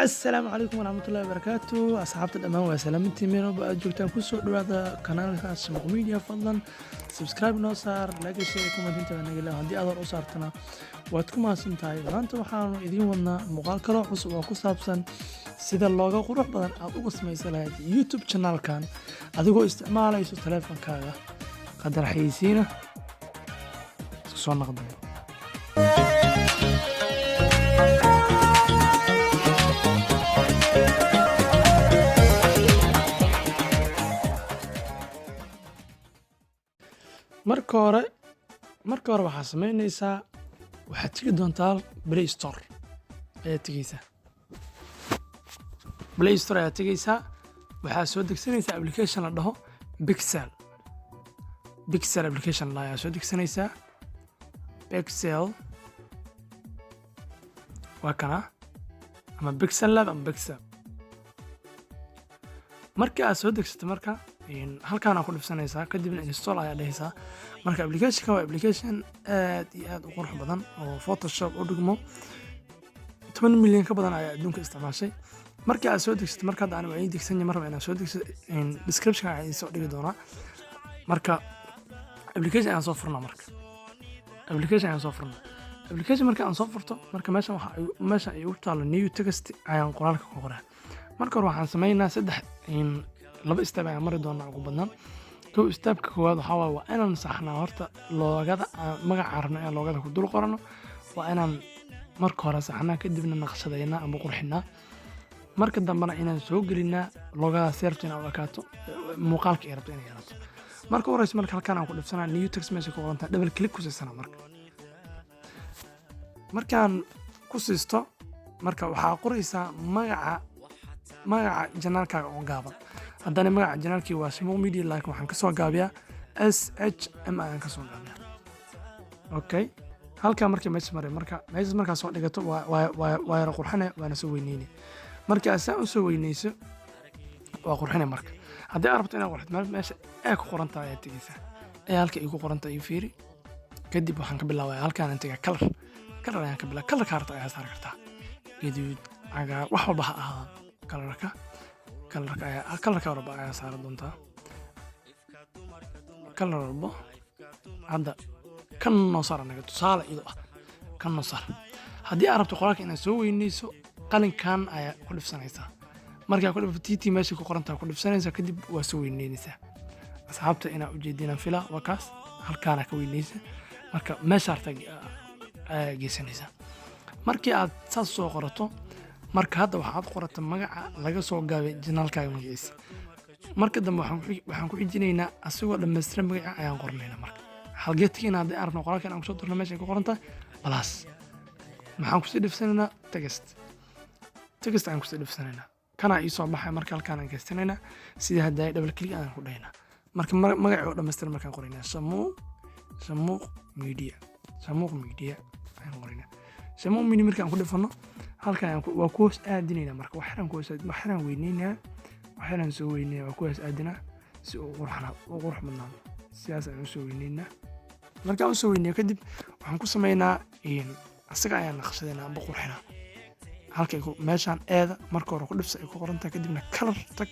Asalaamu calaykum waraxmatullahi wabarakaatu. Asxaabta dhammaan waa salaamintii, meel walba aad joogtaan. Kusoo dhawaada kanaalka Shamuq Media. Fadlan subscribe noo saar, like, share, comment inta naga leeyahay. Haddii aad hor u saartana, waad ku mahadsan tahay. Maanta waxaanu idiin wadnaa muuqaal kaloo cusub oo ku saabsan sida looga qurux badan aad uga samaysan lahayd YouTube channelkan adigoo isticmaalayso taleefankaaga. Qadar xayeysiina, isku soo noqdano. Marka hore waxaa samaynaysaa, waxaad tegi doontaa Play Store ayaad tegeysaa. Play Store ayaad tegeysaa. Waxaad soo degsanaysaa application la dhaho Pixel. Pixel application la ayaa soo degsanaysaa. Pixel waa kana, ama Pixel Lab ama Pixel. Marka aad soo degsato, marka halkaan ku dhifsanaysaa, kadibna install ayaa dhehaysaa. Marka applicationka waa application aad iyo aad u qurux badan oo Photoshop u dhigmo. 10 milyan ka badan ayaa adduunka isticmaashay. Marka aad soo degsato, marka hadda anigu ii degsan yahay, mar raba inaad soo degsato, description ayaa idiin soo dhigi doonaa. Marka application ayaan soo furnaa. Marka application ayaan soo furnaa. Application marka aan soo furto, marka meeshan waxa meeshan ay ugu taalo new text ayaan qoraalka ku qoraa. Marka hore waxaan sameynaa saddex, laba step ayaan mari doonaa ugu badnaan. Kow, stepka koowaad waxaa waaye waa inaan saxnaa horta logoda magacaan rabno inaan logoda ku dul qorano. Waa inaan marka hore saxnaa, kadibna naqshadaynaa ama qurxinaa. Marka dambena inaan soo gelinaa logoda seerto inaan u ekaato muuqaalka ay rabto inay yeelato. Marka horeysa, marka halkaan aan ku dhibsanaa new text meesha ku qorantaa, double click ku siisana. Marka markaan ku siisto, marka waxaa qoraysaa magaca channelkaaga oo gaaban. Haddana magaca channelkii waa Shamuq Media, laakiin waxaan kasoo gaabiyaa SHM ayaan kasoo gaabiyaa. Okay, halkaa markii meesha maray, marka meeshas markaa soo dhigato, waa yara qurxine, waana soo weyneyne. Marka aad saa u soo weyneyso, waa qurxine. Marka haddii aad rabto inaad qurxito, meesha ee ku qoran tahay ayaad tegeysaa. Ee halka ay ku qoran tahay iyo fiiri. Kadib waxaan ka bilaabaya halkaan aan tegaa, color. Color ayaan ka bilaaba. Colorka rabta ayaa saari kartaa, gaduud, cagaar, wax walba ha ahaadaan. Colorka ayaa colorka walba ayaa saaran doontaa, color walbo. Hadda kan noo saar anaga tusaale iyadoo ah, kan noo saar. Haddii aad rabto qoraalka inaad soo weyneyso, qalinkan ayaa ku dhifsanaysaa. Markaa ku dhifto, TT meesha ku qorantaa ku dhifsanaysaa, kadib waa soo weyneynaysaa. Asxaabta inaa ujeedinaan filaa. Waa kaas, halkaana ka weyneysa. Marka meesha harta ayaa geysanaysaa. Markii aad saas soo qorato, marka hadda waxaad qorata magaca laga soo gaabay channelkaaga magaciisa. Marka dambe waxaan ku xijinaynaa asagoo dhammaystiran magaca ayaan qoranaynaa. Marka halgee tegayna haddii aan rabno qoraalka inaan kusoo dirno? Meesha ay ku qoran tahay plus maxaan kusii dhifsanaynaa? Text. Text ayaan kusii dhifsanaynaa. Kanaa ii soo baxay. Marka halkaan aan geysanaynaa, sidii hadda double click ayaan ku dhahaynaa. Marka magacii oo dhammaystiran markaan qoraynaa, Shamuuq Media. Shamuuq Media ayaan qoraynaa. Shamuuq Media markaan ku dhifano, halkan waa ku hoos aadinaynaa. Marka waxyaraan ku hoos waxyaraan weyneynaa, waxyaraan soo weyneynaa, waa ku hoos aadinaa si uu qurxana u qurux badnaado. Sidaas ayaan usoo weyneynaa. Markaan usoo weyneeyo kadib, waxaan ku sameynaa asaga ayaan naqshadeynaa amba qurxinaa. Halka meeshaan eeda marka hore ku dhibsa ay ku qoran tahay, kadibna color tag.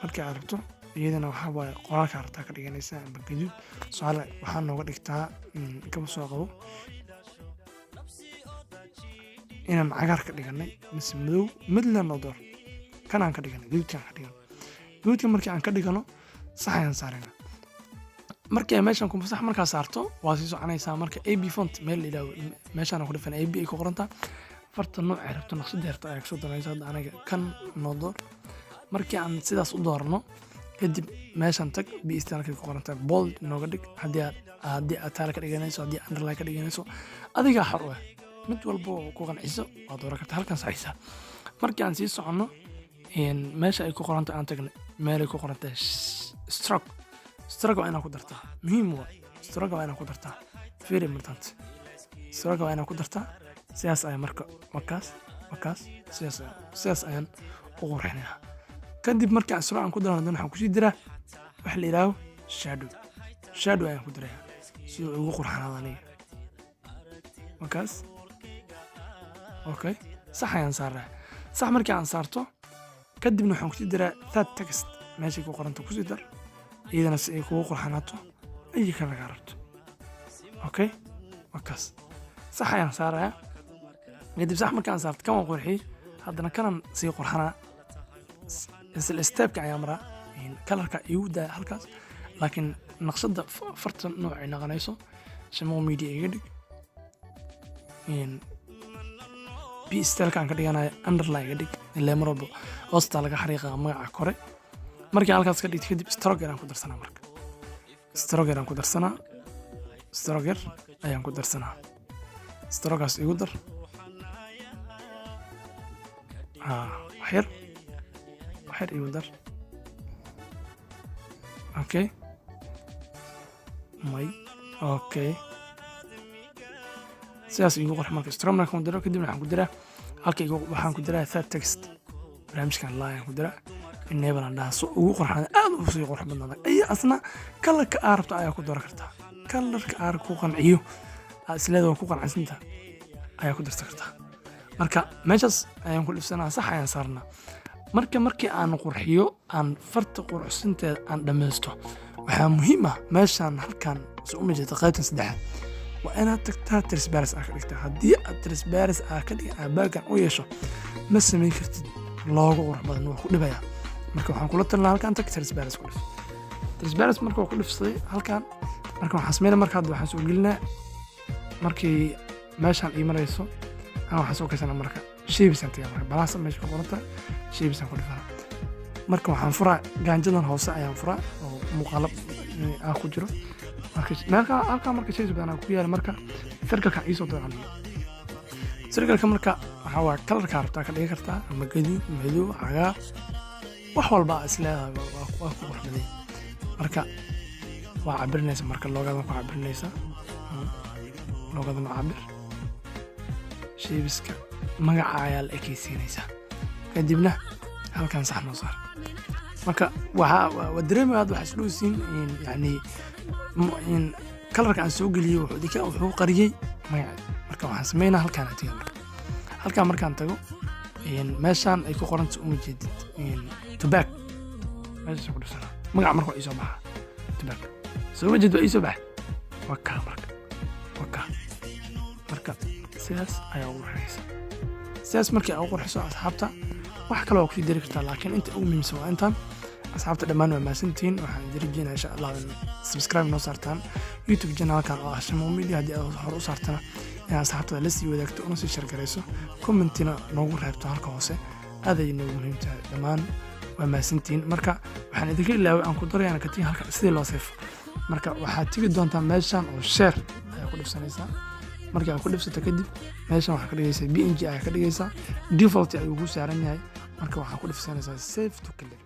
Markii aad rabto, iyadana waxaa waaye qoraalka rabtaa ka dhiganaysaa amba gaduud. Tusaale waxaa nooga dhigtaa, kaba soo qabo inaan cagaar ka dhiganay mise madow, midle noo door. Kanaan ka dhiganay, gaduudkaan ka dhiganay. Gaduudka markii aan ka dhigano, sax ayaan saaraynaa. Markii ay meeshan ku sax markaa saarto, waa sii soconaysaa. Marka AB font meel la yidhahdo meeshaan ku dhifan, AB ay ku qorantaa, farta noocay rabto, naqshada rabto ayaa kasoo doonaysa. Hadda aniga kan noo door. Markii aan sidaas u doorno kadib, meeshan tag, b stylekay ku qorantahay, bold nooga dhig. Haddii aad taala ka dhiganayso, haddii underline ka dhiganayso, adigaa xor u ah. Mid walba oo ku qanciso waa dooran karta. Halkan saxiisa. Markii aan sii soconno, meesha ay ku qorantahay aan tagnay, meelay ku qorantahay stroke. Stroke waa inaad ku dartaa, muhiim waa. Stroke waa inaad ku dartaa, very important. Stroke waa inaad ku dartaa. Sidaas ayaa marka wakaas wakaas sidaas ayaan u qurxinayaa. Kadib markaan stroke aan ku darano, waxaan kusii diraa waxa la yidhaaho shadow. Shadow ayaan ku dirayaa si uu ugu qurxanaado aniga. Wakaas, okay, sax ayaan saaraa. Sax markii aan saarto kadibna waxaan kusii daraa third text. Meeshay ku qoranta kusii dar iyadana, si ay kugu qurxanaato ayi colorkaa rabto. Okay, waa kaas. Sax ayaan saarayaa. Kadib sax markaan saarto, kan waan qurxiyey, haddana kanan sii qurxanaa. Isla stepka ayaa maraa, colorka igu daa halkaas, laakiin naqshadda farta nooc ay naqanayso Shamo Media iga dhig. B stylekaan ka dhiganaya underline iga dhig, ilaa mar walba hoostaa laga xariiqaa magaca kore. Markii halkaas ka dhigto kadib, stroke aan ku darsanaa. Marka stroke aan ku darsanaa, stroke ayaan ku darsanaa. Strokekaas igu dar. Wax yar, wax yar igu dar. Okay, may, okay, sidaas igu qurx. Marka stroke markaan ku daro kadib, waxaan ku diraa halka igu, waxaan ku diraa third text. Barnaamijkan line aan ku diraa, enable aan dhahaa, so ugu qurxan, aad u sii qurux badnaada. Iyo asna colorka aa rabto ayaa ku dooran kartaa. Colorka aa ku qanciyo, aa isleeda waa ku qanacsantaha, ayaa ku darsan kartaa. Marka meeshaas ayaan ku dhibsanaa, sax ayaan saarnaa. Marka markii aan qurxiyo, aan farta quruxsanteeda aan dhammaysto, waxaa muhiim ah meeshaan halkan soo uma jeeda, qaybtan saddexaad waa inaad tagtaa, transparency aa ka dhigtaa. Haddii aad transparency aa ka dhigan, aa background u yeesho, ma samayn kartid looga qurux badan, waa ku dhibaya. Marka waxaan kula talinaa, halkan tag, transparency ku dhif. Transparency marka waa ku dhifsaday halkan. Marka waxaan sameynaa, marka hadda waxaan soo gelinaa, markii meeshaan ii marayso aan waxaan soo gashanaa. Marka shapes aan tagaa, marka balaasa meesha ku qoranta shapes aan ku dhifanaa. Marka waxaan furaa gaanjadan hoose ayaan furaa oo muuqaalo ah ku jiro. Marka meelka halkaa marka shapes badan aa ku yaala. Marka circlekan iisoo dooran. Circleka marka waxaa waa colorkaa rabtaa ka dhigi kartaa, ama gaduud, madow, cagaar, wax walba aa is leedahay waa ku qurux badan yahay. Marka waa cabirinaysa, marka logodan ku cabirinaysa, logodan waa cabir. Shapeska magaca ayaa la ekeysiinaysaa, kadibna halkan sax noo saar. Marka waxaa waa dareemaya hadda waxaa isdhowsiin, yani in colorka aan soo geliyey wuxuu qariyey magaca. Marka waxaan sameynaa, halkaan aan tagaa. Marka halkaan markaan tago, meeshaan ay ku qoranta uma jeedid to back, meeshaas ku dhufsanaa. Magaca marka waa iisoo baxaa, to back soo ma jeed, waa iisoo baxa, waa kaa. Marka waa kaa. Marka sidaas ayaa ugu qurxinaysa. Sidaas markii aad u qurxiso, asxaabta, wax kale waa kusii dari kartaa, laakiin inta ugu muhiimsan waa intaan. Asxaabta dhammaan waa mahadsantihiin. Waxaan idin rajeynaya, insha Allah, in subscribe noo saartaan YouTube channelkan oo ah Shamo Media. Haddii aad hore u saartana, inaad asxaabtada la sii wadaagto, una sii share garayso, commentina noogu reebto halka hoose, aad ayay noogu muhiim tahay. Dhammaan waa mahadsantihiin. Marka waxaan idinka ilaaway aan ku darayana katiin halka sidii loo save. Marka waxaad tegi doontaa meeshan oo share ayaa ku dhibsanaysaa. Markii aad ku dhibsato kadib, meeshan waxaa ka dhigaysaa PNG ayaa ka dhigaysaa, default ayuu ku saaran yahay. Marka waxaa ku dhibsanaysaa save to gallery.